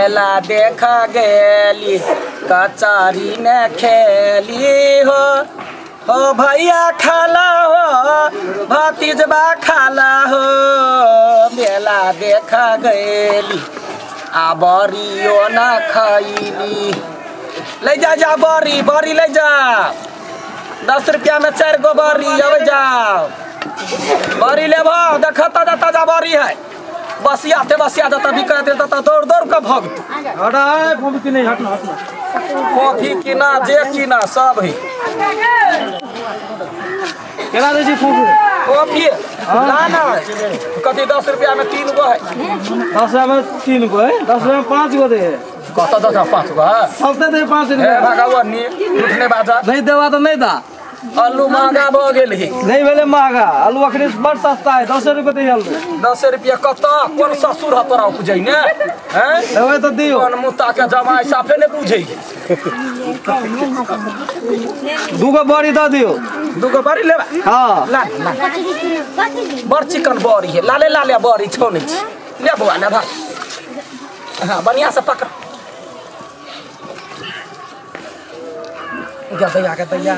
मेला देख गेली कचरी ने खेली हो हो भैया खाला हो भतीजबा खाला हो मेला देख गेली आ बरियो न खैली। ले जा जा बरी बरी ले जा 10 रुपया में 4 गो बरी अबे जाओ बरी ले भा देख ताजा ताजा बरी है बसिया ते बसिया जता बिका दे तता दौड़ दौड़ के भगत हटा है कॉफी नहीं हटना हटना कॉफी किना जे किना सब है केना दे छी कॉफी कॉफी ना ना कथी 10 रुपया में 3 गो है 10 रुपया में 3 गो है 10 रुपया में 5 गो दे है कत 10 में 5 गो है सबते दे 5 रुपया भगावा नी उठने बाजा नहीं देवा तो नहीं दा आलू महंगा भ गेल ही नहीं भेले महंगा आलू अखनी बड़ सस्ता है 10 रुपये दे आलू 10 रुपया कत कोन ससुर ह तोरा उपजै ने हैं देबै तो दियो कोन मुता के जमाई साफे ने बुझै दूगो बड़ी the दियो दूगो बड़ी लेबा हां ला ला बड़ चिकन बड़ी है लाले लाले बड़ी छौनै छी ले बौआ ले धर हां बढ़िया से पकड़ गदैया गदैया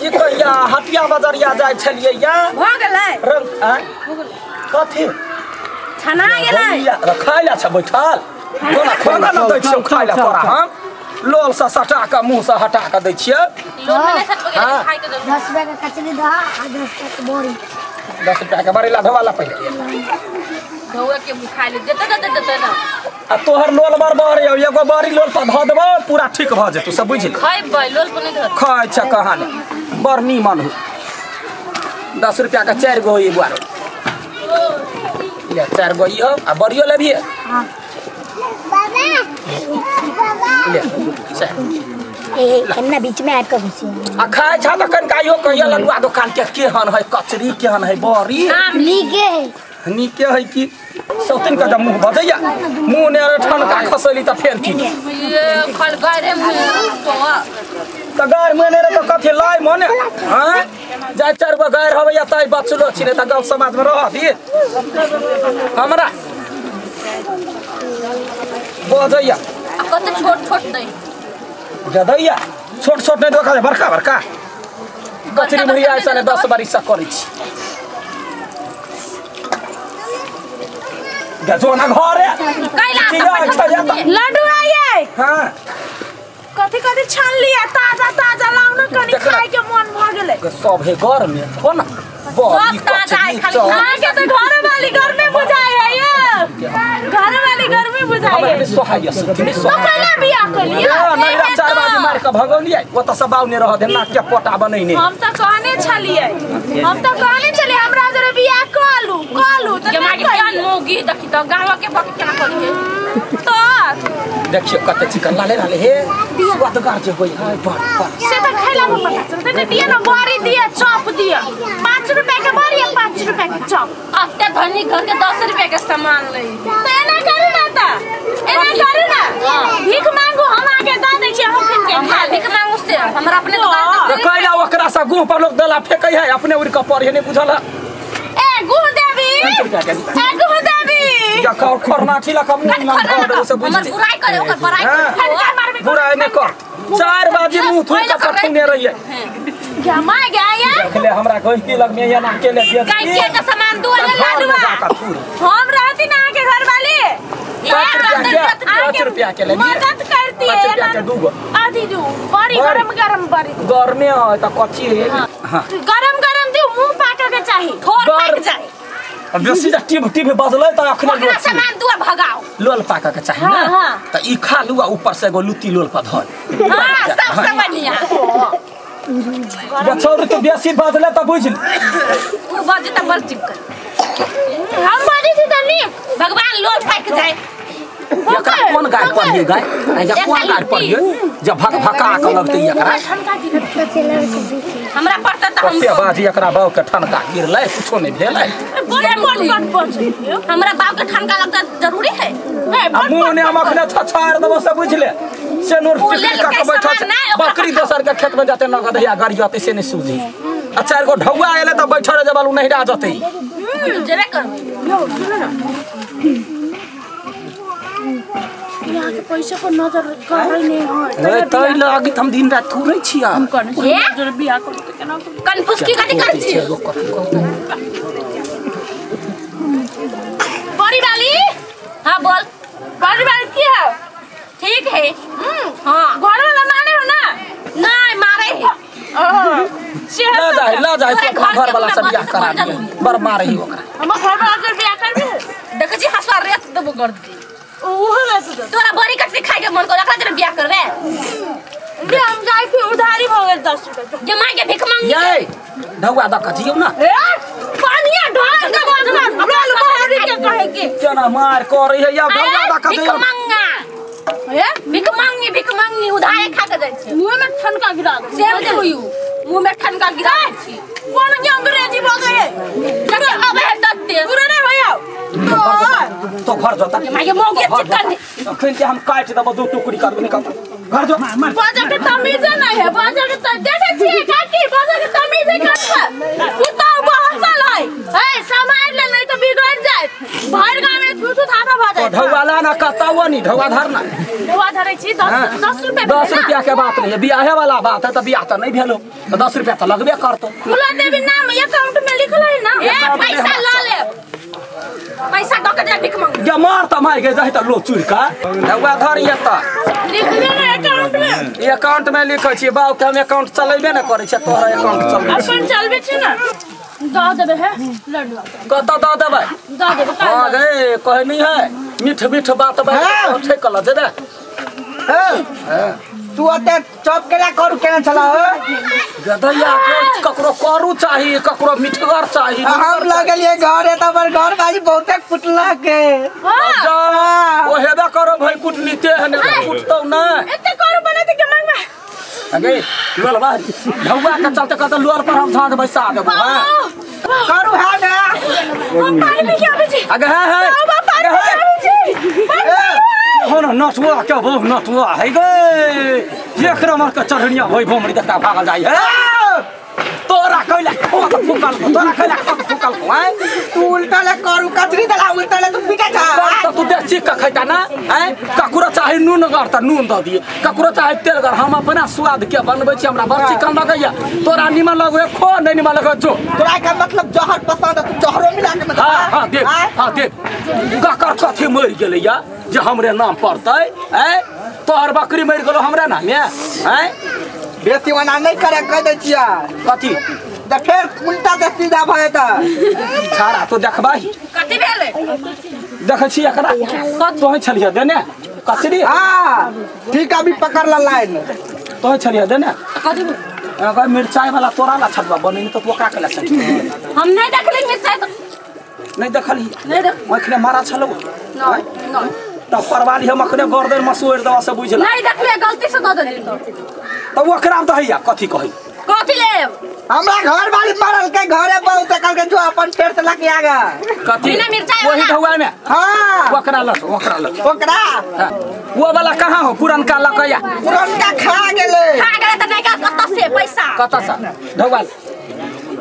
की कहिया हटिया बजरिया जाय छलियै या भ गेलै रंग आ कथी छना गेलै खाय ला छ बैठल कोना खोना न दै छियौ खाय ला तोरा हम लोल से सटा के मुंह से हटा के दै छियै लोल में सट गेलै खाय के 10 रुपया के कचरी द आ 10 रुपया के बड़ी 10 रुपया के बड़ी ला धोवा ला पहिले धोवा के खाय ले देते देते देते ना आ तोहर लोल बड़ बड़ एगो बड़ी लोल पर धऽ देबौ पूरा ठीक भ जेतौ सब बुझि खैबै लोल पर नहीं धर खाय छ कहाँ ने बड़ नीमन हो 10 रुपया के 4 गो होई बुआरो ले 4 गो ई हो आ बड़ियो लेबिहे हां बाबा बाबा ले ए कन्ना बीच में आके घुसी आ खाय छ त कनका यो कहिया लडुआ दुकान के केहन है कचरी केहन है बड़ी नीके नीके है कि सौतिन का जब मुंह बजैया मुंह ने ठनका खसैली त फेर की ये खल गरे मुंह त गार मुंह ने त कथि लाइ मने हैं जाय 4 गो गार हवैया तै बचलो छी ने त गांव समाज में रह दी हमरा बजैया कते छोट छोट नै गदैया छोट छोट नै देखा बड़का बड़का कचरी मुड़ी ऐसा ने 10 बारी से करै छी जोना घरे लड्डू आइए हां कथि कथि छान लिया ताजा ताजा लाउ न कनी खाय के मन भ गेलै सब है घर में हो ना बड़ी ताजा कचरी खाय के त घर वाली घर में बुझाय है ये घर वाली घर में बुझाय हमरा है ने सोहाय सुतनी तो सोहाय कैला बियाह कलिया नहीं रा 4 बाजी मार के भगौलियै ओत सब बाउने रह दे नाक के पोटा बनैने हम त कहने छलियै हम त कहने छलियै हमरा जरे बियाह कलू कलू त के मागे केहन मौगी देखी त गांव के बक केना करिए तो देखियो कते चिकन लाले लाले हे स्वादगार जे होई है बड़ बड़ से त खैला पर पता चलते ने दिया ना बड़ी दिया चॉप दिया 5 रुपया के बड़ी 5 रुपया के चॉप अते धनी घर के 10 रुपया के सामान ले त एना करू ना त एना करू ना भीख मांगू हम आके the they छी हम फिर के खा भीख मांगू से हमरा अपने दुकान त कैला ओकरा से गुह पर लोग दला फेकै है अपने उड़ के पढ़े नहीं बुझल ए गुह देवी ए गुह देवी या खरनाठी लख मुंह ना धर देबो से बुझ हमर बुराई करे ओकर बड़ाई करे बुराई नहीं कर 4 बाजी मुंह थुर के पठौने रहिए गमा गया या देखले हमरा गहिकी लग में या ना के ले दिया गाय के सामान दू ले लडुआ हम रहती ना के घर वाली 5 रुपया के ले मदद करती है 5 रुपया के दूगो आधी दू बड़ी गरम गरम बड़ी गरमे है त कथी है हां गरम गरम दिउ मुंह पाके के चाही ठोर पाक जाए अब बेसी टिप टिप बजलै त अखने ओकरा सामान दुआ भगाओ लोल पाका के चाही ना त ई खा लू आ ऊपर से एगो लुत्ती लोल पर धर हां सबसे बढ़िया बछौर तो बेसी बजलै त बुझ उ बजे त बड़ चिपकल हम बजे छी त नीक भगवान लोल पाक जाए एकरा कोन गाय पढ़िए गाय या कोन गाय पढ़िए जब भक भका के लगतै एकरा हमरा पड़ता त हम कते बाजी एकरा बाव के ठनका गिरलै कुछो नहीं भेलै बड़े बड़ बड़ बड़ हमरा बाव के ठनका लगता जरूरी है आ मुंह ने हम अखने छछार देबो से बुझले से नूर टिकरी क के बैठल बकरी दोसर के खेत में जाते नगद या गरियते से नहीं सूझी आ 4 गो ढौआ एले त बैठल जे बालू नहीं जतै जेबे करबै यो सुन न यहाँ के पैसा पर नजर कर नहीं हो तै लगी हम दिन रात थुरै छी हम करने जरा बियाह करू त केना कनफुसकी कथि करै छी बड़ी वाली हां बोल बड़ी वाली की है ठीक है हां घर वाला माने हो ना नहीं मारे है ला जाए तो घर वाला सब बियाह करा दिए बर मारे ही ओकरा हम घर वाला के बियाह करबे देखै छी हसुआ रेत देबो कर दी ओहो वैसे तो तोरा बड़ी कटरी खाइ के मन कर एकरा जरे बियाह करबे बे हम जाय के उधारी भ गेल 10 रुपया जे माय के भीख मांगी ये ढौआ द क जियौ ना ए पानिया ढाल के बाजना हमरा लोग हरी के कहे के केना मार करे है या ढौआ द क भीख जियौ मांगा ए भीख मांगी उधारे खा के जाइ छै मुंह में ठनका गिरा दे सेम टू you मुंह में ठनका गिरा दै छी कोन के अंग्रेजी बजे है जब अब है दत्ते पूरा नहीं भैया तो घर जोता माय के मौके चिकन अखन के हम काट देबो दू टुकड़ी कर देबो निकल घर जो बाजा के तमीज नहीं है बाजा के त देखे छी काकी बाजा के तमीज कर कुत्ता बहसल है ए समाज ले नहीं तो बिगड़ जाए भर गांव में थू थू थाथा भ जाए ढौआ ला ना कतौ नहीं ढौआ धरना ढौआ धरै छी 10 रुपया 10 रुपया के बात नहीं है बियाहे वाला बात है त बियाह त नहीं भेलो त 10 रुपया त लगबे करतो फुला देवी नाम अकाउंट में लिखल है ना ए पैसा ल ले पैसा द के जा भीख मांग गे मार त मार के जाहि त लो चुर का ढौआ धर ये त लिखले ना अकाउंट में अकाउंट में लिखै छी बाऊ के हम अकाउंट चलेबे न करै छै तोरा अकाउंट चलबै अपन चलबै छी ना the देबे है लड्डू कत the देबै the देबे हां गे कहै नहीं है मीठ मीठ बात बात ठीक कल जेबे तू ओते चौप केना करू केना छला हो गदैया के ककरो करू चाही ककरो मिठगर चाही हम लगलिए घरे त हमर घर बाजी बहुते कुटला के ओ हेबे करो भाई कुटनीते है ने कुटतौ ना एते करू बने के मांग में अगे लोल बाहर ढौआ के चलते कत लोर पर हम झाड़ बैसा देबो हां करू है ना हम पानी पी के आबै छी अगे है है पानी पी के आबै छी हो न नटुआ के बहु नटुआ है गे एक नंबर के चढ़निया होई भोमरी देखता भागल जाई है तोरा कइला खोत फुकल तोरा कइला खोत फुकल हैं तू उल्टा ले करू कचरी दला उल्टा ले तू पीटा छा त तू देख चीक के खैता ना हैं ककरो चाहे नून गर त नून the दिए ककरो चाहे तेल गर हम अपना स्वाद के बनबै छी हमरा बड़ चिकन लगैया तोरा निमन लगै खो नहीं निमन लगै जो तोरा के मतलब जहर पसंद है तू जहरो मिला के मतलब हां हां देख हां देख ककर कथि मरि गेलैया जे हमरे नाम पड़तै हैं तोहर बकरी मरि गेलो हमरा नाम में हैं बेसी वना नहीं करे कह दै छिया कथि त फेर उल्टा से सीधा भए त छाड़ा तो देखबाही कथि भेलै देखै छी एकरा तोहे छलियै देने कचरी हां ठीक अभी पकड़ ला लाइन तोहे छलियै देने कथि अगर मिरचाई वाला तोरा ला छलबा बनेनी त तू ओकरा के ला छलबा हम नहीं देखली मिरचाई त नहीं देखली नहीं देख ओखने मारा छलौ नहीं नहीं त परवाली हम अखने गर्दन मसोड़ दवा से बुझला नहीं देखले गलती से the देली त ओकरा में दहिया कथि कही कथि लेब हमरा घर वाली मारल के घरे बहुत कल के जो अपन फेर से लके आगा कथि बिना मिरचाई वही ढौआ में हां ओकरा ल ओकरा ल ओकरा वो वाला कहां हो पुरनका लकया पुरनका खा गेलै खा गेलै त नहीं का कत से पैसा कत से ढौआ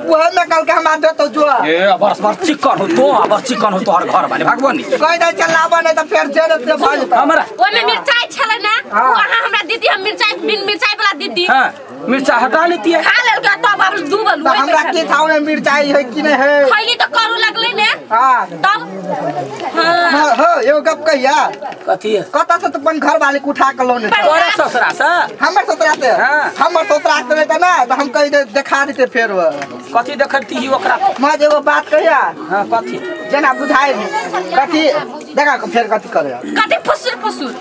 वह में कल के हमरा देतो जो ए बस बस चिकन हो तो बस चिकन हो तोहर घर वाले भगवानी कह दे चलाबा नहीं त फेर जेल से भ जेतौ हमरा ओय में मिरचाई छले ना उ अहाँ हमरा दीदी हम मिरचाई बिन मिरचाई वाला दीदी हां मिरचाई हटा लेती है खा लेलकै तब आब डूबल त हमरा की थाउ में मिरचाई है कि नहीं है खैली त करू लगलै ने हां तब हां हो एगो गप कहिया कथि कत से तू अपन घर वाले के उठा के लौने तोरा ससुरा से हमर ससुरा से हमर ससुरा से त ना त हम कहि दे देखा देते फेर कथि देखती ही ओकरा मां एगो बात कहिया हां कथि जेना बुझाइ कथि देखा के फेर कथि करे कथि फुसुर फुसुर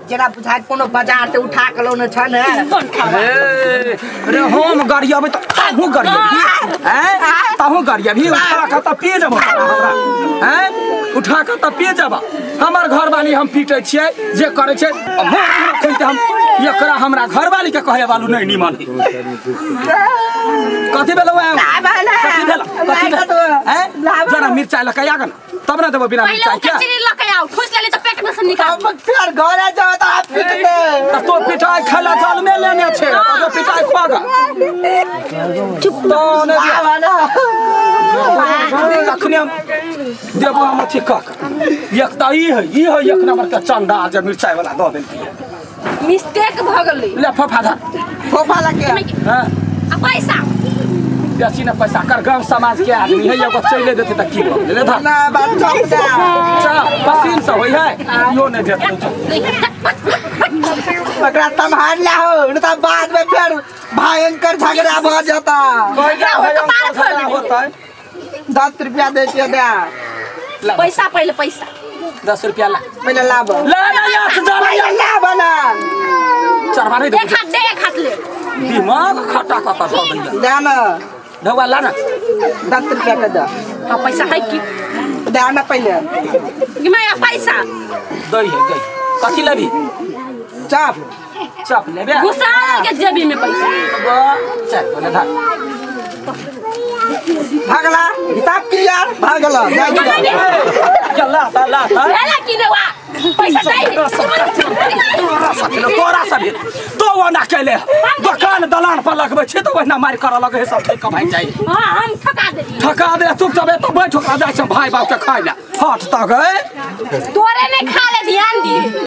जेना बुझाइ कोनो बाजार से उठा के लौने छ ने ए रे हम गरियाबै त ताहू गरियाबी हैं ताहू गरियाबी उठा के त पी जब हमरा हैं उठा के त पी जब हमर घर वाली हम पीटै छियै जे करै छै हम एकरा हमरा घर वाली के कहे वालू नहीं निमन कथि भेलौ कथि भेल कथि भेल हैं जरा मिरचाई लके आग न तब ना देबो बिना मिरचाई के पहिले कचरी लके आउ ठुस लेली त पेट में से निकाल फेर घर जाओ त आप पीट दे त तो पिटाई खेला जल में लेने छे तो पिटाई खोगा चुप तो ने ना अखने हम देबो हम अथी कऽ के एक तऽ ई है एक नंबर के चंदा जे मिरचाई वाला दऽ देलकै मिस्टेक भऽ गेलै ले फोफा धर फोफा लगे हां आ पैसा बेसी न पैसा कर गांव समाज के आदमी है एगो चले देते त की भऽ गेलै धर ना बात चल चल पसीन से होय है इहो नहि देत ओकरा संभाल ला हो नहीं तो बाद में फिर भयंकर झगड़ा भ जाता झगड़ा होता है 10 रुपया दे के दे पैसा पहले पैसा 10 रुपया ला पहले लाब ला ना यार जा पहले लाब ना चरवा नहीं एक हाथ दे एक हाथ ले दिमाग खटा कऽ कऽ धऽ दैया दे ना ढौआ ला ना 10 रुपया के दे हां पैसा है की दे ना पहले कि मैं पैसा दै है दै कथी लेबी चाप चाप लेबे घुसा के जेबी में पैसा चल बोले धर भागला हिसाब क्लियर भागला चल ला ला ला की नेवा पैसा दे तोरा सब तो ओना केले दुकान दलान पर लगबै छै तऽ ओहिना मारि करऽ लगै है सब ठकि कऽ भागि जाइ हां हम ठका देली ठका दे चुपचाप एतऽ बैठ ओकरा जाइ छै भाय बाप के खाइ ले हट तऽ गए तोरे नहीं खा ले ध्यान दी।